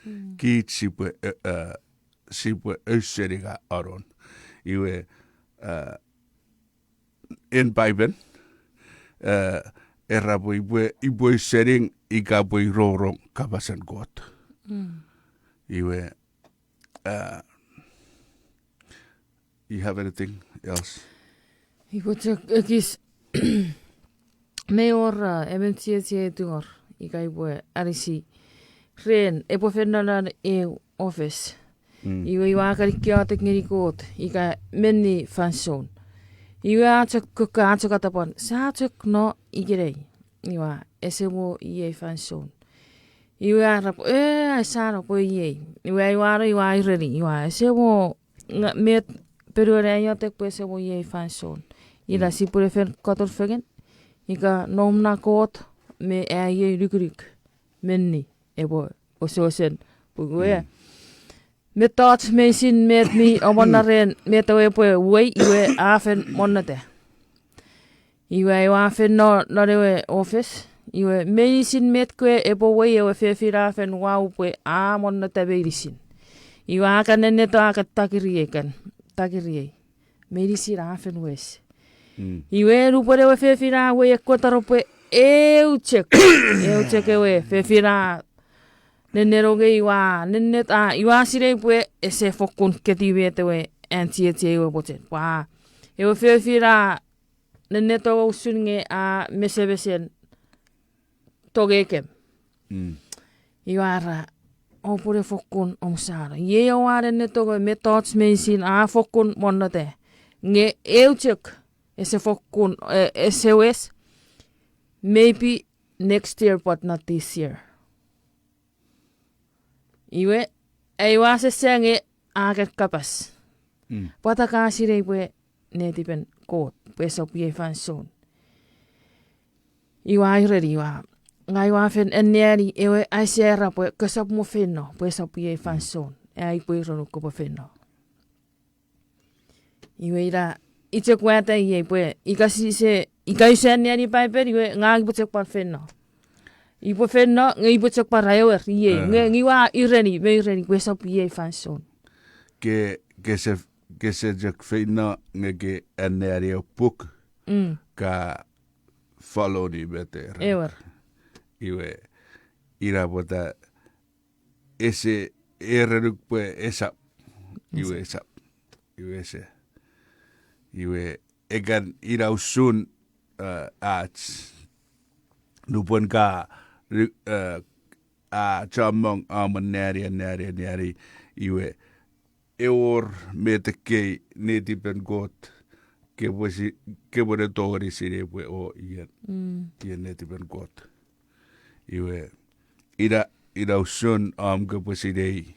Mm. Kich sipwe, eh, eh, sipwe ausening anon. Iwe, eh, en Paipen, eh, era pwe ipwe, ipwe sening ika pwe i rongorong kapasen Kot. Mm. Iwe, eh, you have anything else? Ipwe chok ekis, mei wor, eh, emon chiechi e tungor, ika ipwe anisi ren epwe fen nonnon eu office. Mm. Iwe iwe a kan iotek ngeni Kot, ika menni fansoun. Iwe a chok kokko, a chok atapwan, sa chok no ikenai. Iwe ese mo iei fansoun. Iwe a rap, e, sa no pwe iei. Iwe iwe a no, iwe a ireni, iwe ese mo nga-, met ponuen ai iotek pwe ese mo iei fansoun. Ina, mm, sipwene fen katon fengen, ika nom na Kot me ai iei nukunuk, menni epwe osoosen pwe, mm, mettoch meinisin met mi amonnata ren met ewe epwe uwei, iwe a fen monnota. Iwe iwe a fen no non ewe office, iwe meinisin met kewe epwe uwei ewe fefin a fen wau pwe a monnota meinisin. Iwe a kan nenneto a kan takiriei kan, takiriei. Meinisin a fen wes. Mm. Iwe nupwen ewe fefin a uwei ekkewe taropwe eu chok, eu chok ewe fefin a nennenong ei iwe a nennet a, iwe a sinei pwe ese fokkun keti met ewe an chiechi ewe mochen. Pwe a, ewe fefin a nenneto usun nge a mesemesen tongeikem. Mm. Iwe a ra, oupwene fokkun omusano. Iei oua nenneto nge mettoch meinisin a fokkun monnota. Nge eu chok ese fokkun, eh, ese wes, maybe next year, but not this year. Iwe, iwe a sese nge a kan kapas. Mm. Pwata ka sinei pwe netipen Kot, pwe esap iei fansoun. Iwe a ireni iwe, ngang ua fen anneani ewe Aisea era pwe kosap mo feino, pwe esap iei fansoun. Ai pwe ironuk kopwe feino. Iwe ina, i chok wata iei pwe ika sise, ika use anneani Paipel, iwe ngang upwe chok pwan feino. Ipwe feino, nge ipwe chok pwan ra ewer iei. Nge ngang ua ireni, me ireni, pwe esap iei fansoun. Ke, kese, kese chok feino, nge ke anneani ewe puk, mm, ka followni met era. Ewer. Iwe, ina pwata ese, erenuk pwe esap. Iwe esap. Iwe ese. Iwe ekan ina usun, eh, ach. Nupwen ka, eh, a chommong, a mo anneani, anneani, anneani. Iwe ewor met ekkei netipen Kot, kepwe si-, kepwene tongeni sinei pwe o ian, mm, ian netipen Kot. Iwe, ina, ina usun om kopwe sinei,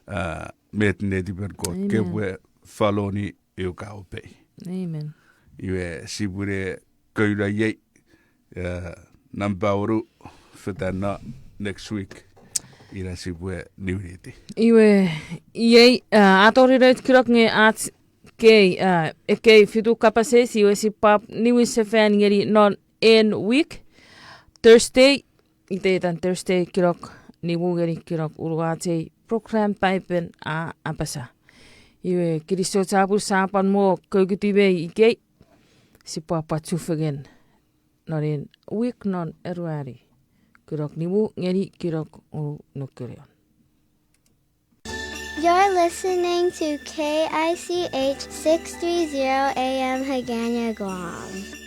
ah, met netipen Kot. Amen. Kopwe followni eu ka obey. Amen. Iwe, sipwene kouna iei, eh, nampa wonu, fetan no next week. Ina sipwe niwiniti. Iwe, iei, eh, a tori nout kunok nge ach kei, eh, ekkei fitu kapas eis, iwe sipwap niwin sefan ngeni non en week, Thursday, iteitan Thursday kunok nimu ngeni kunok unungat ei program Paipen a apasa. Iwe kinisou chapur sa pwan mo kokuti mei ikei, sipwap pwan chufengen non en week non January. Kunok nimu ngeni kunok unungat. You're listening to K I C H six three zero A M Hagana Guam.